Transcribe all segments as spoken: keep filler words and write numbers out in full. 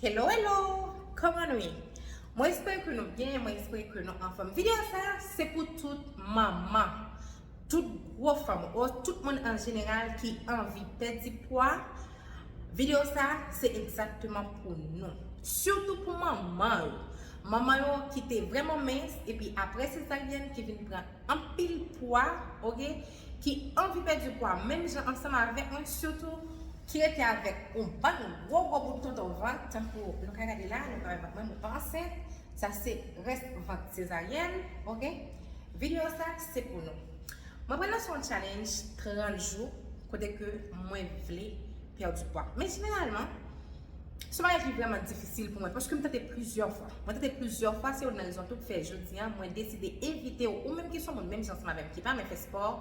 Hello, hello! Kòman nou ye? Mwen espere ke nou byen, mwen espere ke nou anfòm. Videyo sa, se pou tout manman, tout gwo fanm, ou tout moun an jeneral ki anvi pèdi pwa. Videyo sa, se egzakteman pou nou. Sitou pou manman yo. Manman yo ki te vrèman mens, epi apre sezaryèn ki vin pran anpil pwa, oke, ki anvi pèdi pwa, menm jan ansanm avèk mwen, sitou ki rete avèk yon bann gwo gwo bout tonton vant, tankou nou ka gade la, nou ka wè vant mwen, mwen pa ansent, sa se rès vant sezaryèn, oke? Videyo sa, se pou nou. Mwen pral lanse yon challenge trant jou, kote ke mwen vle pèdi pwa. Men jeneralman, se yon bagay ki vrèman difisil pou mwen, paske m tante plizyè fwa. Mwen tante plizyè fwa, se youn nan rezon tou ki fè jodi a, mwen deside envite w, ou menm ki se yon moun, menm jan ansanm avè m, ki pa renmen fè spò,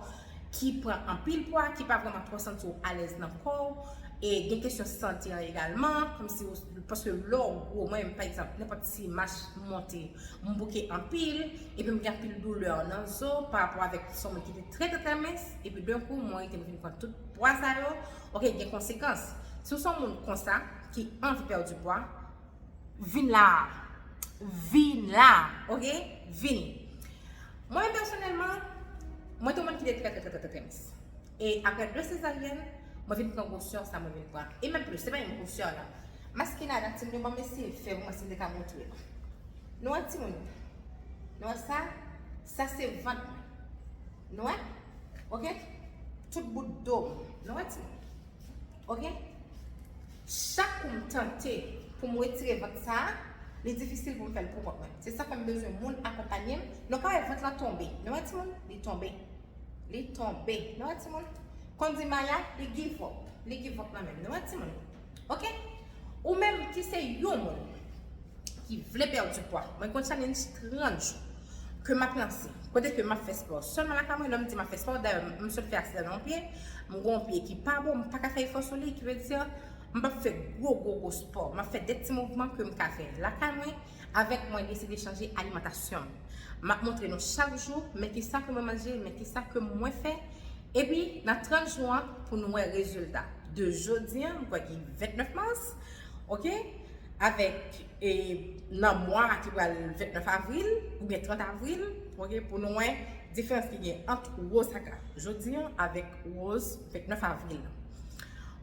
ki pran anpil pwa, ki pa vrèman twò santi w alèz nan kò w, e gen kesyon sante an egalman, kòmsi w, paske lè w gwo, mwen menm, pa egzanp, nenpòt ti mach m monte, m bouke anpil, epi m gen anpil doulè nan zo, pa rapò avèk se yon moun ki te trè, trè, trè mens, epi d'un coup, mwen rete m vin pran tout pwa sa yo, oke, gen konsekans. Si w se yon moun konsa, ki anvi pèdi pwa, vin la. Vin la, oke? Vini. Mwen menm pèsonèlman, mwen te yon moun ki te trè, trè, trè, trè, trè, trè mens. E apre de sezaryèn, mwen vin pran gwosè sa mwen vin pran. E menm plis, se pa menm gwosè la. Maskinada, timoun yo, ban m eseye fè pou mwen si m te ka montre nou. Nou wè timoun? Nou wè sa? Sa se vant mwen. Nou wè? Oke? Tout bout do m. Nou wè timoun? Oke? Chak kou m tante pou m retire vant sa a, li difisil pou m fè l pou kont mwen. Se sa fè m bezwen moun akonpanye m. Nou ka wè vant lan tonbe. Nou wè timoun? Li tonbe. Li tonbe. Nou wè timoun? Konn di Maya, li give up. Li give up nan men m. Nou wè timoun? Oke? Ou menm ki se yon moun ki vle pèdi pwa, mwen gon challenge trant jou ke m ap lanse. Kote ke m ap fè spò sèlman lakay mwen, lè m di m ap fè spò, dayè m sot fè aksidan nan yon pye, m gon yon pye ki pa bon, m pa ka fè efò sou li, ki vle di m p ap fè gwo, gwo, gwo spò. M ap fè de ti mouvman ke m ka fè lakay mwen, avèk mwen deside chanje alimantasyon m. M ap montre nou chak jou, men kisa ke mwen manje, men kisa ke mwen fè. Epi, nan trant jou an, pou nou wè rezilta. De jodi an, m kwè ki vennèf mas, oke? Avèk, e, nan mwa ki pral vennèf avril, oubyen trant avril, oke? Pou nou wè diferans ki gen ant Rose Saka jodi an avèk Rose vennèf avril.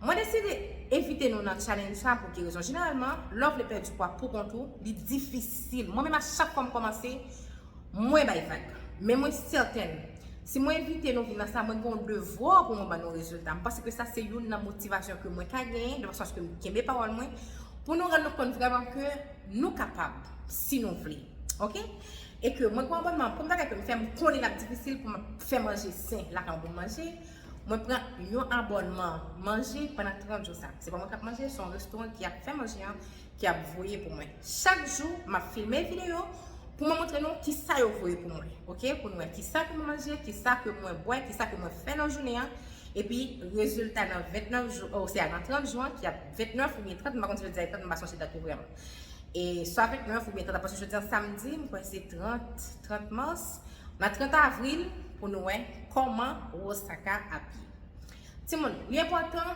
Mwen deside envite nou nan challenge sa pou ki rezon? Jeneralman, lè w vle pèdi pwa pou kont ou, li difisil. Mwen menm, a chak fwa m kòmanse, mwen bay vag. Men mwen sètèn, si mwen envite nou vin nan sa, mwen gen yon devwa pou mwen ban nou rezilta. M panse ke sa se youn nan motivasyon ke mwen ka genyen, de fason aske m kenbe pawòl mwen, pou nou rann nou kont vrèman ke nou kapab, si nou vle. Oke? E ke mwen gen yon abònman, premye bagay ke m fè, m konnen l ap difisil pou m fè manje sen lakay mwen pou m manje. Mwen pran yon abònman manje pandan trant jou sa. Se pa mwen k ap manje, se yon restoran ki ap fè manje an, ki ap voye pou mwen. Chak jou, m ap filme videyo pou mwen montre nou kisa yo voye pou mwen. Oke? Pou nou wè kisa ke mwen manje, kisa ke mwen bwè, kisa ke mwen fè nan jounen an. Epi, rezilta nan vennèf jou, o, se a nan trant jou an, ki ap vennèf oubyen trant, m pa konn si yo di trant, m pa sonje dat yo vrèman. E swa vennèf oubyen trant, paske jodi an samdi, m kwè se trant, trant mas, nan trant avril, pou nou wè kòman Rose Saka ap ye. Timoun, li enpòtan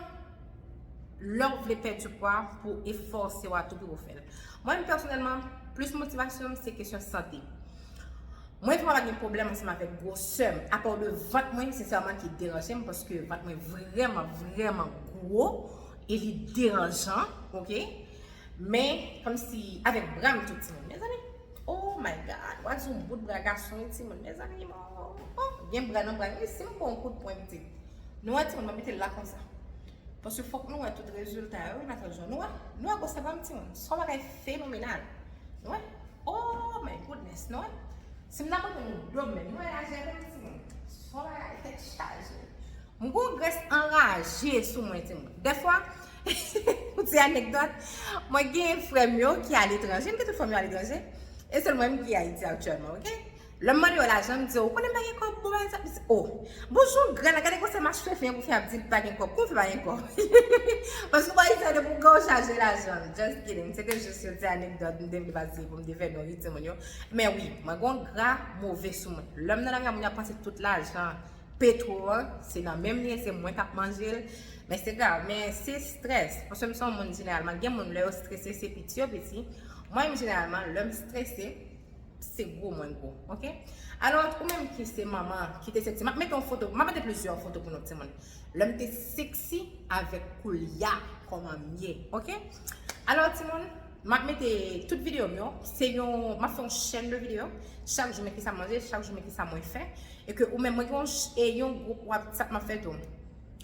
lè w vle pèdi pwa pou efòse w a tou pou w fè l. Mwen menm pèsonèlman, plis motivasyon m se kesyon sante. Mwen vrèman pa gen pwoblèm ansanm avèk gwosè m, apa de vant mwen sensèman ki deranje m, paske vant mwen vrèman, vrèman gwo e li deranjan, oke? Men, kòmsi, avèk bra m tou, timoun, mezanmi. Oh my God, w a di yon bout bra gason, wi, timoun, mezanmi, oh, gen bra nan bra m, wi, si m pran yon kout pwen, pitit. Nou wè, timoun, m ap mete l la konsa. Paske fòk nou wè tout rezilta yo, wi, nan trant jou. Nou wè, nou wè gwosè bra m, timoun. Se yon bagay fenomenal. Nou wè? Oh my goodness, nou wè? Si m ta montre nou do m menm, nou wè lajè do m, timoun. Se yon bagay tèt chaje. M gon grès anraje sou mwen, timoun. Dèfwa, pou ti anekdòt, mwen gen frè m yo ki aletranje, m gen tout frè m yo aletranje, e sèl mwen menm ki Ayiti aktyèlman, oke? Lè m mande yo lajan, m di yo, ou konnen m pa gen kòb, bon, bagay sa, m di, oh, bonjou, gran, gade gwosè mach fè fè an pou fè ap di l pa gen kòb. Kòman w fè pa gen kòb? Paske w pa Ayiti, depi w gran, w chaje lajan. Just kidding. Se te jis yon ti anekdòt, m te vle pase pou m te fè nou ri, timoun yo. Men wi, mwen gon gra move sou mwen. Lè m nan lari a, moun yo ap panse tout lajan petwo an, se nan men m li ye, se mwen k ap manje l. Men se grav, men se strès. Paske m se yon moun jeneralman, gen moun lè yo strese, se piti yo piti. Mwen menm jeneralman, lè m strese, se gwo mwen gwo, oke? Alò, ou menm ki se manman, ki te seksi, m ap mete yon foto, m ap mete plizyè foto pou nou, timoun. Lè m te seksi avèk koulye a, kòman m ye, oke? Alò, timoun, m ap mete tout videyo m yo, se yon, m ap fè yon chèn de videyo, chak jou men kisa m manje, chak jou men kisa mwen fè, e ke ou menm, mwen gen yon ch- e yon gwoup WhatsApp m ap fè tou.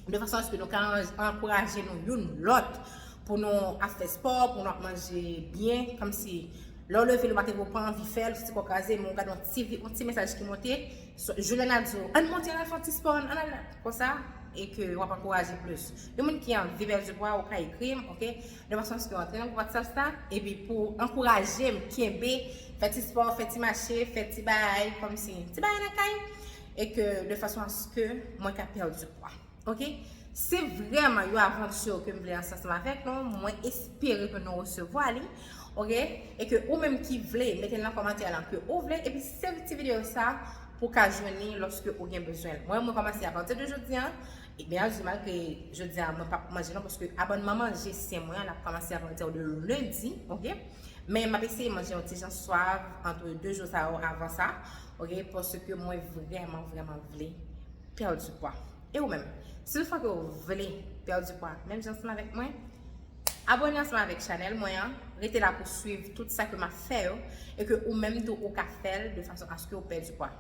De fason aske nou ka an- ankouraje nou youn lòt pou nou ap fè spò, pou nou ap manje byen, kòmsi lè w leve le maten ou pa anvi fè l, si kò kraze, men w gade yon ti vi- yon ti mesaj ki monte, so- Juliana di w, ann monte, ann al fè yon ti spò, ann al konsa, e ke w ap ankouraje plis. Yon moun ki anvi pèdi pwa, ou ka ekri m, oke? De fason aske w antre nan gwoup WhatsApp sa, epi pou ankouraje m, kenbe, fè ti spò, fè ti mache, fè ti bagay, kòmsi, ti bagay nan kay, e ke de fason aske mwen ka pèdi pwa. Oke? Se vrèman yon avanti ke m vle ansanm avèk nou. Mwen espere ke nou resevwa li. Oke? E ke ou menm ki vle, mete nan kòmantè lan ke ou vle. Epi sèvi ti videyo sa pou ka jwenn li lòske ou gen bezwen l. Mwen, mwen kòmanse apati de jodi an. Ebyen, malgre jodi an, mwen p ap manje non, paske abònman manje sen mwen an, l ap kòmanse apati de lendi. Oke? Men m ap eseye manje yon ti jan swav ant de jou sa yo avan sa. Oke? Paske mwen vrèman, vrèman vle pèdi pwa. E ou menm, si toutfwa ke w vle pèdi pwa, menm jan ansanm avèk mwen, abòne ansanm avèk chanèl mwen an, rete la pou swiv tout sa ke m ap fè yo, e ke ou menm tou ou ka fè l de fason aske w pèdi pwa.